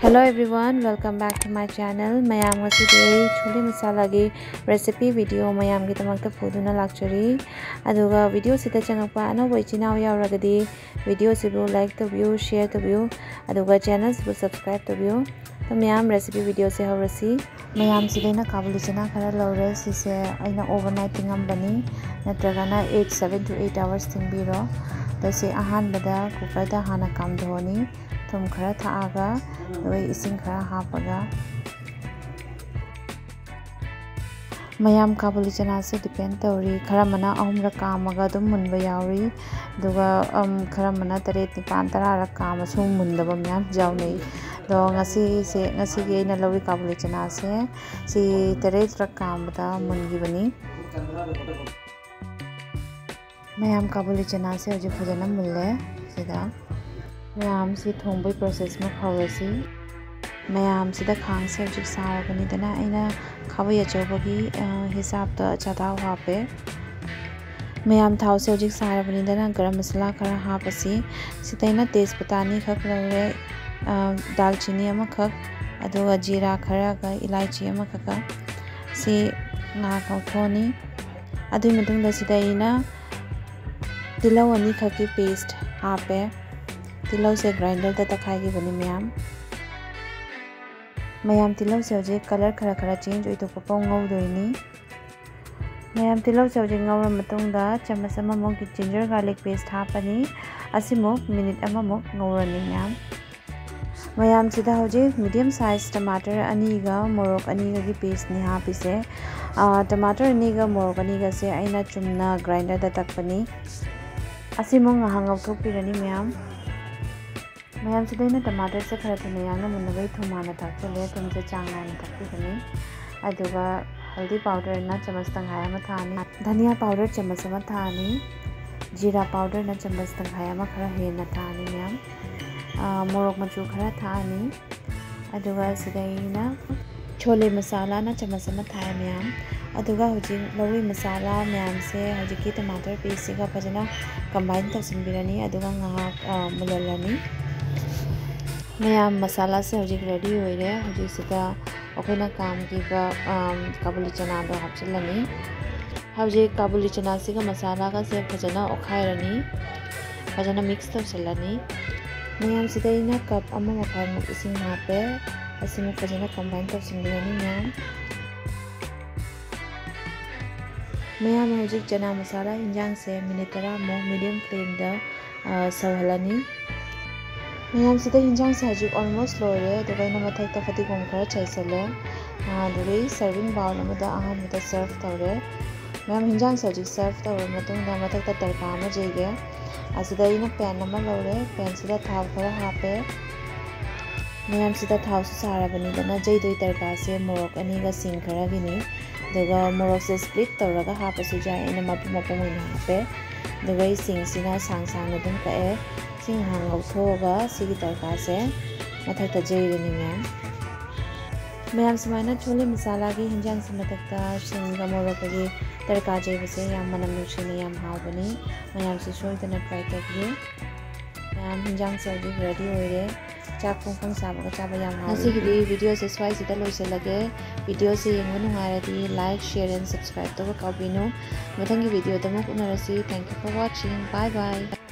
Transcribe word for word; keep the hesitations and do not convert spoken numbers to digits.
Hello everyone, welcome back to my channel. ꯃꯌꯥꯝ, ꯉꯁꯤꯗꯤ ꯑꯩ ꯆꯣꯂꯦ ꯃꯁꯥꯂꯥꯒꯤ recipe video ꯃꯌꯥꯝꯒꯤꯗꯃꯛꯇ ꯄꯨꯗꯨꯅ ꯂꯥꯛꯆꯔꯤ꯫ ꯑꯗꯨꯒ video ꯁꯤꯗ ꯆꯪꯉꯛꯄ ꯑꯅꯧꯕ ꯏꯆꯤꯟ ꯏꯅꯥꯎ ꯌꯥꯎꯔꯒꯗꯤ video ꯁꯤꯕꯨ like ꯇꯧꯕꯤꯌꯨ, share ꯇꯧꯕꯤꯌꯨ, ꯑꯗꯨꯒ channel ꯁꯤꯕꯨ subscribe ꯇꯧꯕꯤꯌꯨ꯫ ꯑꯗꯣ ꯃꯌꯥꯝ, recipe video ꯁꯦ ꯍꯧꯔꯁꯤ꯫ ꯃꯌꯥꯝ, ꯁꯤꯗ ꯑꯩꯅ ꯀꯥꯕꯨꯂꯤ ꯆꯅꯥ ꯈꯔ ꯂꯧꯔꯦ꯫ ꯁꯤꯁꯦ ꯑꯩꯅ overnight ꯇꯤꯡꯉꯝꯕꯅꯤ, ꯅꯠꯇ꯭ꯔꯒꯅ eight, seven to eight hours ꯇꯤꯡꯕꯤꯔꯣ꯫ ꯑꯗꯣ ꯁꯤ ꯑꯍꯥꯟꯕꯗ cooker ꯗ ꯍꯥꯟꯅ ꯀꯥꯝꯊꯣꯛꯑꯅꯤ꯫ ꯊꯨꯝ ꯈꯔ ꯊꯥꯛꯑꯒ, ꯑꯗꯨꯒ ꯏꯁꯤꯡ ꯈꯔ ꯍꯥꯞꯄꯒ꯫ ꯃꯌꯥꯝ, ꯀꯥꯕꯨꯂꯤ ꯆꯅꯥꯁꯦ depend ꯇꯧꯔꯤ꯫ ꯈꯔ ꯑꯃꯅ ꯑꯍꯨꯝꯔꯛ ꯀꯥꯝꯃꯒ ꯑꯗꯨꯝ ꯃꯨꯟꯕ ꯌꯥꯎꯔꯤ, ꯑꯗꯨꯒ, ꯎꯝ, ꯈꯔ ꯑꯃꯅ ꯇꯔꯦꯠ, ꯅꯤꯄꯥꯟ, ꯇꯔꯥꯔꯛ ꯀꯥꯝꯃꯁꯨ ꯃꯨꯟꯗꯕ ꯃꯌꯥꯝ ꯌꯥꯎꯅꯩ꯫ ꯑꯗꯣ ꯉꯁꯤꯁꯦ, ꯉꯁꯤꯒꯤ ꯑꯩꯅ ꯂꯧꯔꯤ ꯀꯥꯕꯨꯂꯤ ꯆꯅꯥꯁꯦ ꯁꯤ ꯇꯔꯦꯠꯔꯛ ꯀꯥꯝꯕꯗ ꯃꯨꯟꯈꯤꯕꯅꯤ꯫ ꯃꯌꯥꯝ, ꯀꯥꯕꯨꯂꯤ ꯆꯅꯥꯁꯦ ꯍꯧꯖꯤꯛ ꯐꯖꯅ ꯃꯨꯜꯂꯦ꯫ ꯁꯤꯗ ꯃꯌꯥꯝ, ꯁꯤ ꯊꯣꯡꯕꯒꯤ process ꯑꯃ ꯍꯧꯔꯁꯤ꯫ ꯃꯌꯥꯝ, ꯁꯤꯗ ꯈꯥꯡꯁꯦ ꯍꯧꯖꯤꯛ ꯁꯥꯔꯕꯅꯤꯗꯅ ꯑꯩꯅ ꯈꯥꯕꯩ ꯑꯆꯧꯕꯒꯤ, ꯑ, ꯍꯤꯁꯥꯞꯇ ꯑꯆꯥꯊꯥꯎ ꯍꯥꯞꯄꯦ꯫ ꯃꯌꯥꯝ, ꯊꯥꯎꯁꯦ ꯍꯧꯖꯤꯛ ꯁꯥꯔꯕꯅꯤꯗꯅ ꯒꯔꯝ ꯃꯁꯥꯂꯥ ꯈꯔ ꯍꯥꯞꯄꯁꯤ꯫ ꯁꯤꯗ ꯑꯩꯅ ꯇꯦꯖꯄꯇꯥ ꯑꯅꯤꯈꯛ ꯂꯧꯔꯦ, ꯑ, ꯗꯥꯜꯆꯤꯅꯤ ꯑꯃꯈꯛ, ꯑꯗꯨꯒ ꯖꯤꯔꯥ ꯈꯔꯒ ꯏꯂꯥꯏꯆꯤ ꯑꯃꯈꯛꯀ꯫ ꯁꯤ ꯉꯥꯏꯍꯥꯛ ꯉꯧꯊꯣꯛꯑꯅꯤ꯫ ꯑꯗꯨꯒꯤ ꯃꯇꯨꯡꯗ ꯁꯤꯗ ꯑꯩꯅ ꯇꯤꯜꯍꯧ ꯑꯅꯤꯈꯛꯀꯤ paste ꯍꯥꯞꯄꯦ꯫ ꯇꯤꯜꯍꯧꯁꯦ grinder ꯗ ꯇꯛꯈꯥꯏꯈꯤꯕꯅꯤ ꯃꯌꯥꯝ꯫ ꯃꯌꯥꯝ, ꯇꯤꯜꯍꯧꯁꯦ ꯍꯧꯖꯤꯛ colour ꯈꯔ ꯈꯔ change ꯑꯣꯏꯊꯣꯛꯄ ꯐꯥꯎ ꯉꯧꯗꯣꯏꯅꯤ꯫ ꯃꯌꯥꯝ, ꯇꯤꯜꯍꯧꯁꯦ ꯍꯧꯖꯤꯛ ꯉꯧꯔ ꯃꯇꯨꯡꯗ ꯆꯃꯁ ꯑꯃꯃꯨꯛ ginger garlic paste ꯍꯥꯞꯄꯅꯤ꯫ ꯑꯁꯤꯃꯨꯛ minute ꯑꯃꯃꯨꯛ ꯉꯧꯔꯅꯤ ꯃꯌꯥꯝ꯫ ꯃꯌꯥꯝꯁꯤꯗ ꯍꯧꯖꯤꯛ medium size tomato ꯑꯅꯤꯒ ꯃꯣꯔꯣꯛ ꯑꯅꯤꯒꯒꯤ paste ꯅꯤ ꯍꯥꯞꯄꯤꯁꯦ꯫ ꯑꯥ, tomato ꯑꯅꯤꯒ ꯃꯣꯔꯣꯛ ꯑꯅꯤꯒꯁꯦ ꯑꯩꯅ ꯆꯨꯝꯅ grinder ꯗ ꯇꯛꯄꯅꯤ꯫ ꯑꯁꯤꯃꯨꯛ ꯉꯥꯏꯍꯥꯛ ꯉꯧꯊꯣꯛꯄꯤꯔꯅꯤ ꯃꯌꯥꯝ꯫ ꯃꯌꯥꯝꯁꯤꯗ ꯑꯩꯅ tomato ꯁꯦ ꯈꯔ ꯊꯨꯅ ꯌꯥꯡꯅ ꯃꯨꯟꯅꯕꯒꯤ ꯊꯨꯝ ꯍꯥꯟꯅ ꯊꯥꯛꯆꯜꯂꯦ꯫ ꯊꯨꯝꯁꯦ ꯆꯥꯡ ꯅꯥꯏꯅ ꯊꯥꯛꯄꯤꯒꯅꯤ꯫ ꯑꯗꯨꯒ ꯍꯜꯗꯤ powder ꯅ ꯆꯃꯁ ꯇꯪꯈꯥꯏ ꯑꯃ ꯊꯥꯛꯑꯅꯤ꯫ ꯙꯅꯤꯌꯥ powder ꯆꯃꯁ ꯑꯃ ꯊꯥꯛꯑꯅꯤ꯫ ꯖꯤꯔꯥ powder ꯅ ꯆꯃꯁ ꯇꯪꯈꯥꯏ ꯑꯃ ꯈꯔ ꯍꯦꯟꯅ ꯊꯥꯛꯑꯅꯤ ꯃꯌꯥꯝ꯫ ꯑꯥ, ꯃꯣꯔꯣꯛ ꯃꯆꯨ ꯈꯔ ꯊꯥꯛꯑꯅꯤ꯫ ꯑꯗꯨꯒ ꯁꯤꯗ ꯑꯩꯅ ꯆꯣꯂꯦ ꯃꯁꯥꯂꯥꯅ ꯆꯃꯁ ꯑꯃ ꯊꯥꯛꯑꯦ ꯃꯌꯥꯝ꯫ ꯑꯗꯨꯒ ꯍꯧꯖꯤꯛ ꯂꯧꯔꯤ ꯃꯁꯥꯂꯥ ꯃꯌꯥꯝꯁꯦ ꯍꯧꯖꯤꯛꯀꯤ tomato paste ꯁꯤꯒ ꯐꯖꯅ combine ꯇꯧꯁꯤꯟꯕꯤꯔꯅꯤ꯫ ꯑꯗꯨꯒ ꯉꯥꯏꯍꯥꯛ, ꯑ, ꯃꯨꯜꯍꯜꯂꯅꯤ꯫ ꯃꯌꯥꯝ, ꯃꯁꯥꯂꯥꯁꯦ ꯍꯧꯖꯤꯛ ready ꯑꯣꯏꯔꯦ꯫ ꯍꯧꯖꯤꯛꯁꯤꯗ ꯑꯩꯈꯣꯏꯅ ꯀꯥꯝꯈꯤꯕ, ꯑꯝ, ꯀꯥꯕꯨꯂꯤ ꯆꯅꯥꯗꯣ ꯍꯥꯞꯆꯤꯜꯂꯅꯤ꯫ ꯍꯧꯖꯤꯛ ꯀꯥꯕꯨꯂꯤ ꯆꯅꯥꯁꯤꯒ ꯃꯁꯥꯂꯥꯒꯁꯦ ꯐꯖꯅ ꯑꯣꯠꯈꯥꯏꯔꯅꯤ, ꯐꯖꯅ mix ꯇꯧꯁꯤꯜꯂꯅꯤ꯫ ꯃꯌꯥꯝꯁꯤꯗ ꯑꯩꯅ cup ꯑꯃ ꯃꯈꯥꯏꯃꯨꯛ ꯏꯁꯤꯡ ꯍꯥꯞꯄꯦ꯫ ꯑꯁꯤꯃꯨꯛ ꯐꯖꯅ combine ꯇꯧꯁꯤꯟꯕꯤꯔꯅꯤ ꯃꯌꯥꯝ꯫ ꯃꯌꯥꯝ, ꯍꯧꯖꯤꯛ ꯆꯅꯥ ꯃꯁꯥꯂꯥ ꯍꯤꯟꯖꯥꯡꯁꯦ minute ꯇꯔꯥꯃꯨꯛ medium flameꯗ, ꯑ, ꯁꯧꯍꯜꯂꯅꯤ꯫ ꯃꯌꯥꯝꯁꯤꯗ ꯍꯤꯟꯖꯥꯡꯁꯦ ꯍꯧꯖꯤꯛ almost ꯂꯣꯏꯔꯦ, ꯑꯗꯨꯒ ꯑꯩꯅ ꯃꯊꯛꯇ ꯐꯗꯤꯒꯣꯝ ꯈꯔ ꯆꯥꯏꯁꯜꯂꯦ꯫ ꯑ, ꯑꯗꯨꯗꯒꯤ serving bowl ꯑꯃꯗ ꯑꯍꯥꯟꯕꯗ serve ꯇꯧꯔꯦ꯫ ꯃꯌꯥꯝ, ꯍꯤꯟꯖꯥꯡꯁꯦ ꯍꯧꯖꯤꯛ serve ꯇꯧꯔꯕ ꯃꯇꯨꯡꯗ ꯃꯊꯛꯇ ꯇꯔꯀꯥ ꯑꯃ ꯌꯩꯒꯦ꯫ ꯑꯁꯤꯗ ꯑꯩꯅ pan ꯑꯃ ꯂꯧꯔꯦ, panꯁꯤꯗ ꯊꯥꯎ ꯈꯔ ꯍꯥꯞꯄꯦ꯫ ꯃꯌꯥꯝꯁꯤꯗ ꯊꯥꯎꯁꯨ ꯁꯥꯔꯕꯅꯤꯗꯅ ꯌꯩꯗꯣꯏ ꯇꯔꯀꯥꯁꯦ ꯃꯣꯔꯣꯛ ꯑꯅꯤꯒ ꯁꯤꯡ ꯈꯔꯒꯤꯅꯤ꯫ ꯑꯗꯨꯒ ꯃꯣꯔꯣꯛꯁꯦ split ꯇꯧꯔꯒ ꯍꯥꯞꯄꯁꯨ ꯌꯥꯏ, ꯑꯩꯅ ꯃꯄꯨꯝ ꯃꯄꯨꯝ ꯑꯣꯏꯅ ꯍꯥꯞꯄꯦ꯫ ꯑꯗꯨꯒ ꯑꯩ ꯁꯤꯡꯁꯤꯅ ꯁꯥꯡ ꯁꯥꯡꯅ ꯑꯗꯨꯝ ꯀꯛꯑꯦ꯫ ꯁꯤ ꯉꯥꯏꯍꯥꯛ ꯉꯧꯊꯣꯛꯑꯒ ꯁꯤꯒꯤ ꯇꯔꯀꯥꯁꯦ ꯃꯊꯛꯇ ꯌꯩꯔꯅꯤ ꯃꯌꯥꯝ꯫ ꯃꯌꯥꯝ, ꯁꯨꯃꯥꯏꯅ ꯆꯣꯂꯦ ꯃꯁꯥꯂꯥꯒꯤ ꯍꯤꯟꯖꯥꯡꯁꯤ ꯃꯊꯛꯇ ꯁꯤꯡꯒ ꯃꯣꯔꯣꯛꯀꯒꯤ ꯇꯔꯀꯥ ꯌꯩꯕꯁꯦ ꯌꯥꯝ ꯃꯅꯝ ꯅꯨꯡꯁꯤꯅ ꯌꯥꯝ ꯍꯥꯎꯕꯅꯤ꯫ ꯃꯌꯥꯝꯁꯨ ꯁꯣꯏꯗꯅ try ꯇꯧꯕꯤꯌꯨ꯫ ꯃꯌꯥꯝ, ꯍꯤꯟꯖꯥꯡꯁꯦ ꯍꯧꯖꯤꯛ ready ꯑꯣꯏꯔꯦ꯫ ꯆꯥꯛ ꯐꯣꯡ ꯐꯣꯡ ꯁꯥꯕꯒ ꯆꯥꯕ ꯌꯥꯝ ꯍꯥꯎꯋꯤ꯫ ꯉꯁꯤꯒꯤꯗꯤ videoꯁꯦ ꯁ꯭ꯋꯥꯏꯁꯤꯗ ꯂꯣꯏꯁꯤꯜꯂꯒꯦ꯫ Videoꯁꯦ ꯌꯦꯡꯕ ꯅꯨꯡꯉꯥꯏꯔꯗꯤ like, share and subscribe ꯇꯧꯕ ꯀꯥꯎꯕꯤꯅꯨ꯫ ꯃꯊꯪꯒꯤ videoꯗ ꯑꯃꯨꯛ ꯎꯅꯔꯁꯤ꯫ Thank you for watching. Bye bye.